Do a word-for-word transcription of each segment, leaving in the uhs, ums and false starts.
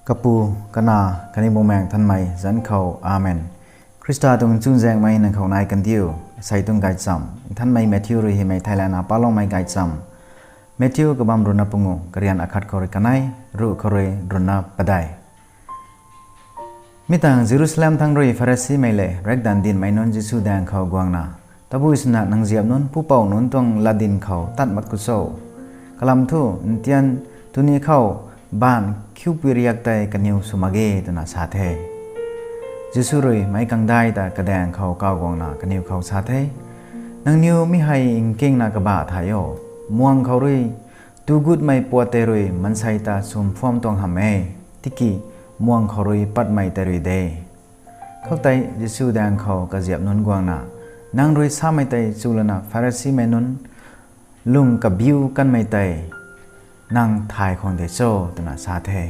Kapu, Kanac khatni Bumaengh Nthanmei zanc khou, Amen. Khrista tuang chuzaenghmei nang khou nai kandiu. Asei tuang gaychamv Nthanmei Matthew rui hymei theilayna paloumei gaychamv. Matthew kabamv ruhna pangu, karian akhat khou rui kanei, ruh khou rui ruhna padeih. Mi tangv Jerusalem thangc rui Pharisimei lev riakdanv dinhmei nunc Jisu daeng khou guangna, Tabui swna nang ziap nunc pupouc nunc tuang latdyn khou tat mak khou cho? Kalam thu, ntian tuni khou baanv khiupui riak tei kaniw sw mak ge, twna sa the. Jisu rui meic kangdai ta kadaeng khou kaw guangna kaniw khou sa the, Nangniw mi hei nkingna kabah thay o. Muang khou rui tu gutmei puat tei rui maansei ta sw phuam tuang hamh e, tiki muang khou rui patmei tei rui de. Khoutei Jisu daeng khou kaziap nunc guangna, Nang rui samei tei chulana Pharisimei nunc lung kabiu kanmei tei nang thay khwan de cho? twna sa the.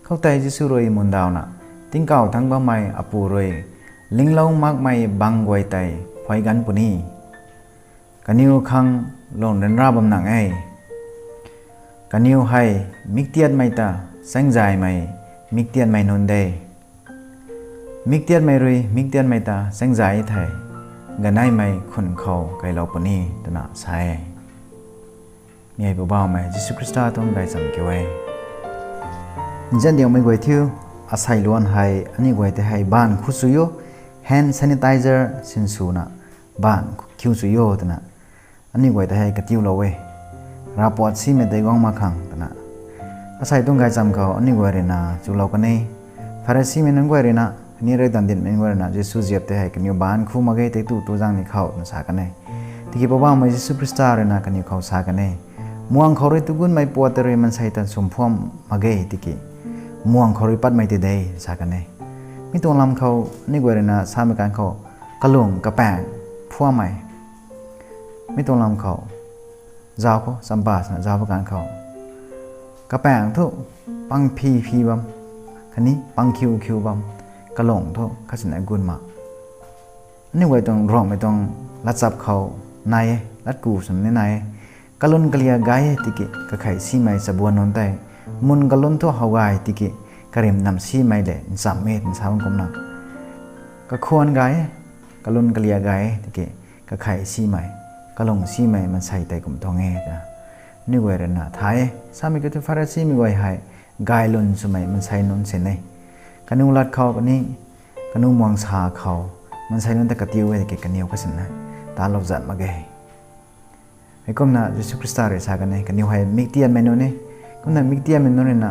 Khoutei Jisu rui mundawna, Tingkauh thangc bammei Apu rui linglou makmei bang guay tei phuay ganc puni. Kaniw khang lung ryanra bam nang e. Kaniw hei miktiatmei ta chaengzaymei miktiatmei nunc de. Miktiatmei rui miktiatmei ta chaengzay thei, ganeimei khun khou kailou puni, twna sa e. Mi hei Poubauhmei Jisu Khrista tuang gaychamv kiu e. Nziandiangmei guay thiu, asei luan hei aniu guay tei hei baanv khu sw o, hand sanitizer sinswna baanv khiu sw o twna aniu guay tei hei katiulou e. Ravpuat simei tei guang mak khang twna. Asei tuang gaychamv khou aniu guay ruina chulou kan e. Pharisimei nunc guay ruina, khatni riakdanv dinhmei nunc guay ruina Jisu ziap tei hei kaniw baanv khu mak ge tei tu tu zaeng ni khou twna sa kan e. Tiki Poubauhmei Jisu Khrista ruina kaniw khou sa kan e, Muang khou rui tu gutmei puat tei rui maansei ta sw phuam mak ge, tiki muang khou rui patmei tei de, sa kan e. Mi tuang lam khou aniu guay ruina samei kan khou, kalung kapaeng phuammei. Mi tuang lam khou zauc khou, champa swna zauc pa kan khou, kapaeng thu pang phi phi bam, khatni pang khiu khiu bam, kalung thu khatsina gut mak. Aniu guay tuang Ruangmei tuang latchap khou nai e, latku swna ni nai e. Kalun kalia gay e tiki kakhei simei chabuan nunc tei, mun kalun thu how gay tiki karim nam simei lev nchamh e, twna sa bam kumna. Kakhwan gay e, kalun kalia gay e tiki kakhei simei, kalung simei maansei tei kum tuang e twna aniu guay ruina thay e. Samei kiu thu Pharisimei guay hei gaylwn swmei maansei nunc sin e. Kaniw lat khou khatni kaniw muang sa khou maansei nunc ta katiu e tiki kaniw khatsina talou zat mak ge. Heikumna Jisu Khrista rui sa kan e, kaniw hei miktianmei nunc e. Kumna miktianmei nunc ruina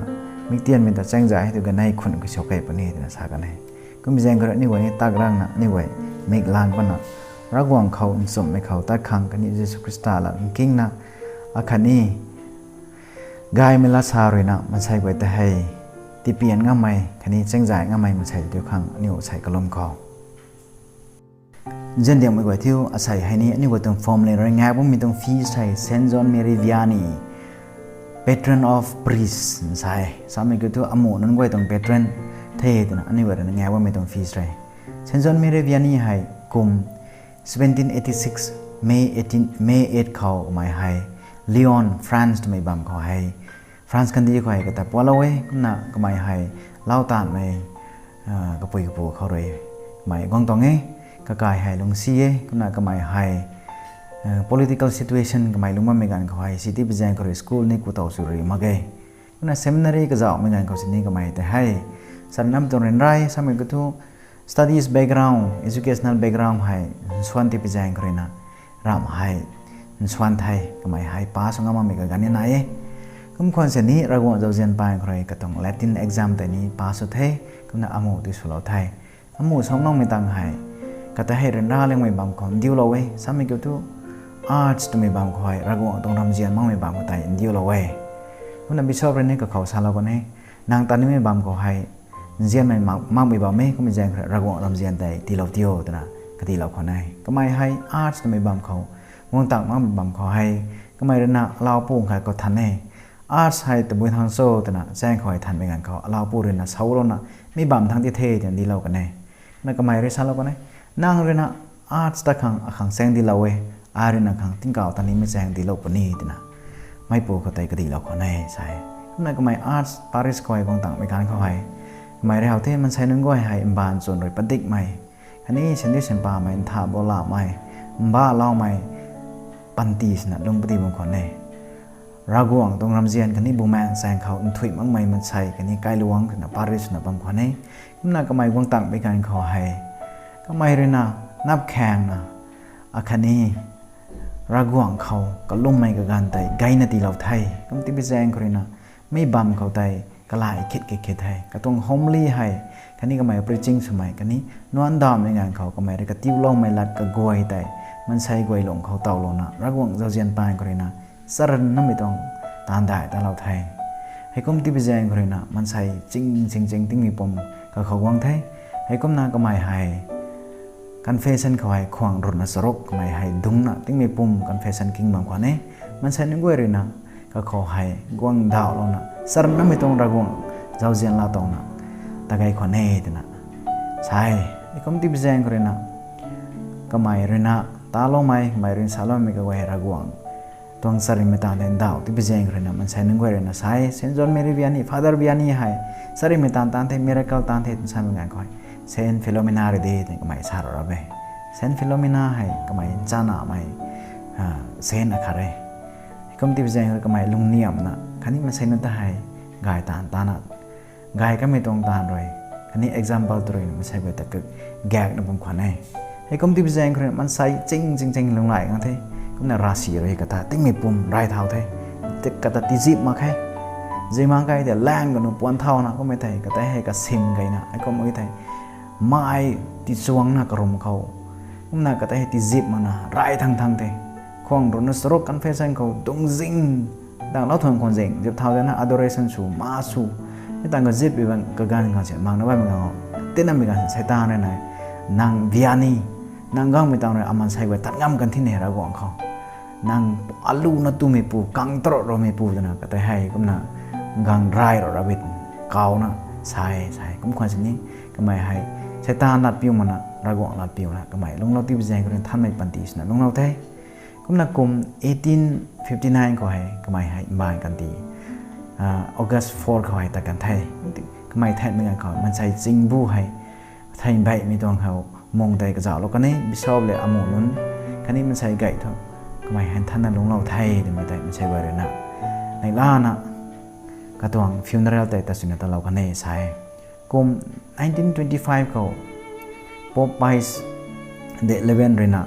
miktianmei ta chaengzay hei tu ganei khun khou sw key puni, twna sa kan e. Kum zaeng khou rui aniu guay ni tak rangna aniu guay mik lan pana, Ravguangc khou nchumhmei khou tat khang khatni Jisu Khrista lat nkingna, akhatni gaymei lat sa ruina maansei guay tei hei tipian ngammei khatni chaengzay ngammei maansei tei tu khang aniu sei kalum khou. Nziandiangmei guay thiu, asei hei ni aniu guay tuang family rui ngaek bammei tuang feast hei Saint John Mary Vianney, Patron of Priests, sa e. Samei kiu thu amuh nunc guay tuang patron the twna aniu guay ruina ngaek bammei tuang feast rei. Saint John Mary Vianney hei kum seventeen eighty six, May eighteen, May eight khou kamei hei Lyon, France twmei bam khou hei, France kandih khou hei kata pualou e. Kumna kamei hei lau taanvmei, kapui kapu khou rui kamei guang tuang e. Kakai hei lungcsi e. Kumna kamei hei political situation kamei lungc bammei ganv khou hei city pi zaeng khou rui school ni ku tow sw rui mak e. Kumna seminary kazauhmei ganv khou sini kamei tei hei sanam tuang ryanra samei kiu thu studies background, educational background hei nsuan ti pi zaeng khou ruina ramh hei nsuan the. Kamei hei pass sw ngam makmei kaganv ni nai e. Kum khwan sini Ravguangc zauzian paan khou rui katuang Latin exam tei ni pass sw the. Kumna amuh ti swlou the. Amuh samloumei tang hei kata hei ryanra liangmei bam khou ndiulou e. Samei kiu thu arts twmei bam khou hei Ravguangc tuang ramzian makmei bam khou tei ndiulou e. Kumna bishop rui ni kakhou salou kan e, nang ta nimei bam khou hei nzianmei mak, makmei bam e, kummei zaeng khou rui Ravguangc ramzian tei tiilou tiu twna katiilou khwan e. Kamei hei arts twmei bam khou, guang tak makmei bam khou hei kamei ruina alaupu khat khou than e. Arts hei tabui thang cho twna zaeng khou hei thanmei ganv khou alaupu ruina saulouna, mi bam thang ti the twna dilou kan e. Kumna kamei rui salou kan e, nang ruina arts ta khang akhang chaeng dilou e, ai ruina khang tingkauh ta nimei chaeng dilou puni twna meipu khou tei kadihlou khwan e sa e. Kumna kamei arts parish khou hei guang tangmei ganv khou hei, kamei rui how the, maansei nunc guay hei mbaanv chwn rui padikmei khatni sandiu sanpamei, ntha bo lamei, mbaloumei panty swna lung padi bam khwan e. Ravguangc tuang ramzian khatni bumaengh chaeng khou nthuih makmei maansei khatni kailuangc swna parish swna bam khwan e. Kumna kamei guang tangmei ganv khou hei, kamei ruina napkhaengna akhatni Ravguangc khou kalummei kaganv tei gayna tiilou the. Kum tipui zaeng khou ruina mi bam khou tei kalai khit kik khit the. Katuang homily hei khatni kamei preaching swmei khatni nuancdawmei ganv khou kamei rui katiuloumei lat kaguay tei maansei guay lung khou taulouna Ravguangc zauzian paan khou ruina charannamei tuang taanv dai talou the. Heikum tipui zaeng khou ruina maansei ching ching ching tingmei pum kakhou guang the. Heikumna kamei hei confession khou hei khwang ruhna charuk kamei hei dungcna tingmei pum confession king bam khwan e. Maansei nunc guay ruina kakhou hei guang dauhlouna charannamei tuang Ravguangc zauzian laa tangna ta gay khwan e twna sa e. Heikum tipui zaeng khou ruina kamei ruina taloumei, kamei ruina saloumei kaguay Ravguangc tuang charynmei taanv tei ndauh tipui zaeng khou ruina maansei nunc guay ruina sa e, Saint John Mary Vianney, Father Vianney hei charynmei taanv taanv the, miracle taanv the twna samei ganv khou hei Saint Philomena rui de twna kamei sa rou ra e. Saint Philomena hei kamei nchanamei saint akhat e. Heikum tipui zaeng khou rui kamei lungniamna khatni maansei nunc ta hei gay taanv tana gay kamei tuang taanv rui khatni example tw ruina maansei guay ta kak gakna bam khwan e. Heikum tipui zaeng khou ruina maansei ching ching ching lunglai gang the. Kumna ravsic rui kata tingmei pum ray thau the. Kata tizip mak khe. Zimang kai tei laeng kanu puan thauna kummei thei kata hei kasim gayna heikum e thei mai tichuangna karum khou kumna kata hei tizip makna ray thang thang the. Khwang ruhna charuk confession khou dungzing dang lou thuan khwan zing zip thau dana adoration sw ma sw. Mi tang kazip kaganv khang si makna bammei ganv khou tinnamei ganv si Seitaan rui nai, nang Vianney, nang guangmei tang rui amansei guay tat ngam kan thi ne Ravguangc khou. Nang aluna tumeipu, kang tarot roumeipu twna kata hei kumna gang ray rou rabit kauna sa e, sa e. Kum khwan sini kamei hei Seitaan latpiu makna Ravguangc latpiuna kamei lungclou tipui zaeng khou ruina nthanmei panty swna lungclou the. Kumna kum eighteen fifty nine khou hei kamei hei mbaanv kanti August four khou hei tat kan the. Kamei thanmei ganv khou maansei chingbu hei thei mbeimei tuang khou mung tei kazauhlou kan e, bishop le amuh nunc khatni maansei gay thu kamei hei nthanna lungclou the twmei tei maansei guay ruina neihlana katuang funeral tei ta swna talou kan e sa e. Kum nineteen twenty five khou Pope Pius the eleven ruina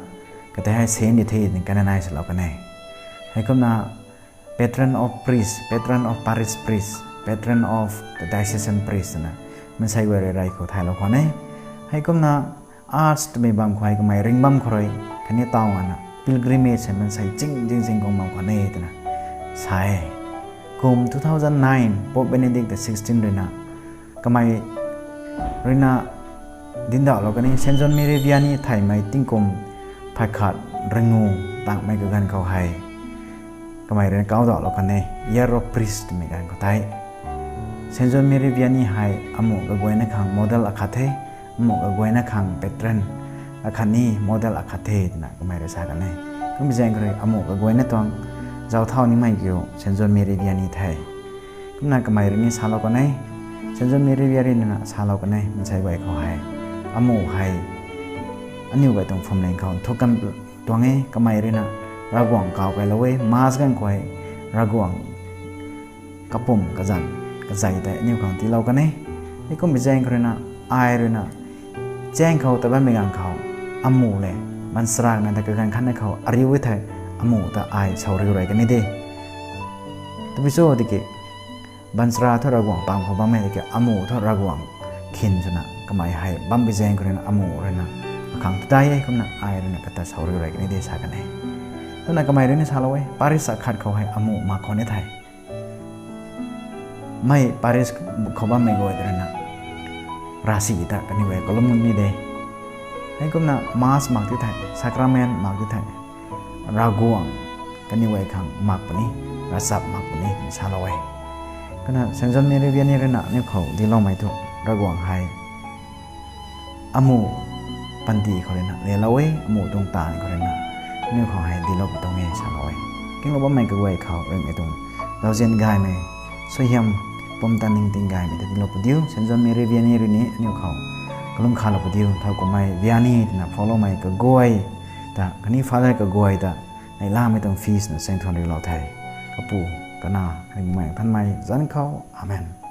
kata hei saint di the twna canonize lou kan e. Heikumna patron of priest, patron of parish priest, patron of the diocesan priest twna maansei guay rui rey khou thaylou khwan e. Heikumna arts twmei bam khou hei kamei ring bam khou rui khatni taw ngana pilgrimage hei maansei ching ching ching guang bam khwan e twna sa e. Kum two thousand nine Pope Benedict the sixteen ruina kamei ruina dindauhlou kan e, Saint John Mary Vianney theimei tingkum phay khat ringu tangmei kaganv khou hei kamei ruina kaudauhlou kan e, Year of Priest twmei ganv khou tei Saint John Mary Vianney hei amuh kaguayna khang model akhat the, amuh kaguayna khang patron akhatni model akhat the twna kamei rui sa kan e. Kummei zaeng khou rui amuh kaguayna tuang zauc thau nimei kiu Saint John Mary Vianney the. Kumna kamei rui ni salou kan e, Saint John Mary Vianney ruina salou kan e, maansei guay khou hei amuh hei aniu guay tuang phwamling khou nthuk kan tuang e. Kamei ruina Ravguangc kaw kailou e, Mass ganv khou hei Ravguangc kapumc kazanc kazei tei aniu khang tiilou kan e. Heikummei zaeng khou ruina ai ruina chaeng khou ta bammei ganv khou amuh le baanchara na ta kaganv khatna khou ariu e thei amuh ta ai sawriu rey kan e de. Tabui cho tiki baanchara thu Ravguangc pam khou bammei tiki amuh thu Ravguangc khin swna kamei hei bampui zaeng khou ruina amuh ruina akhang tu dai e, kumna ai ruina kata sawriu rey kan e de sa kan e. Kumna kamei rui ni salou e, parish akhat khou hei amuh mak khwan e thei mei parish khou bammei guay ruina ravsic ta kaniw guay kalum ni de. Heikumna Mass mak ti thei, Sacrament mak ti thei, Ravguangc kaniw guay khang mak puni, ravchap mak puni twna salou e. Kumna Saint John Mary Vianney ruina aniu khou diloumei thu Ravguangc hei amuh panty khou ruina lelou e, amuh tuang taanv khou ruina aniu khou hei dilou pui tuang e salou e. Kinglou bammei kaguay khou ringhmei tuang zauzian gaymei suaihiam pumtan ningting gaymei ta tiilou padiu. Saint John Mary Vianney rui ni aniu khou kalum khalou padiu. Thow kummei Vianney twna pholoumei kaguay ta khatni Father kaguay ta neihlamei tuang feast na saengthuan riulou the. Kapu, Kanac, Ringhmei Nthanmei zanc khou. Amen.